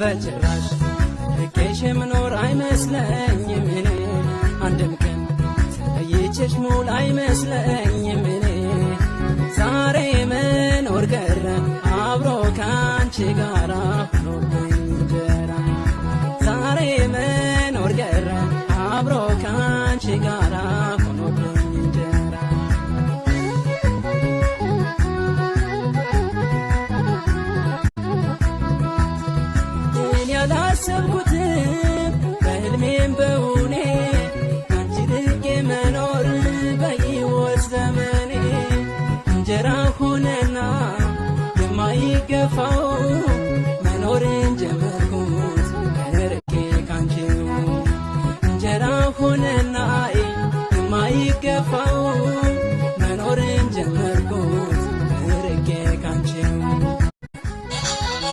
በጭራሽ ርቄሽ የምኖር አይመስለኝም እኔ፣ አንድም ቀን ተለይቼሽ ሙል አይመስለኝም እኔ። ዛሬ መኖር ቀረ አብሮ ካንቺ ጋራ ሆኖብኝ እንጀራ፣ ዛሬ መኖር ቀረ አብሮ ካንቺ ጋራ ሆኖብኝ እንጀራ። እኔ ያላሰብኩትን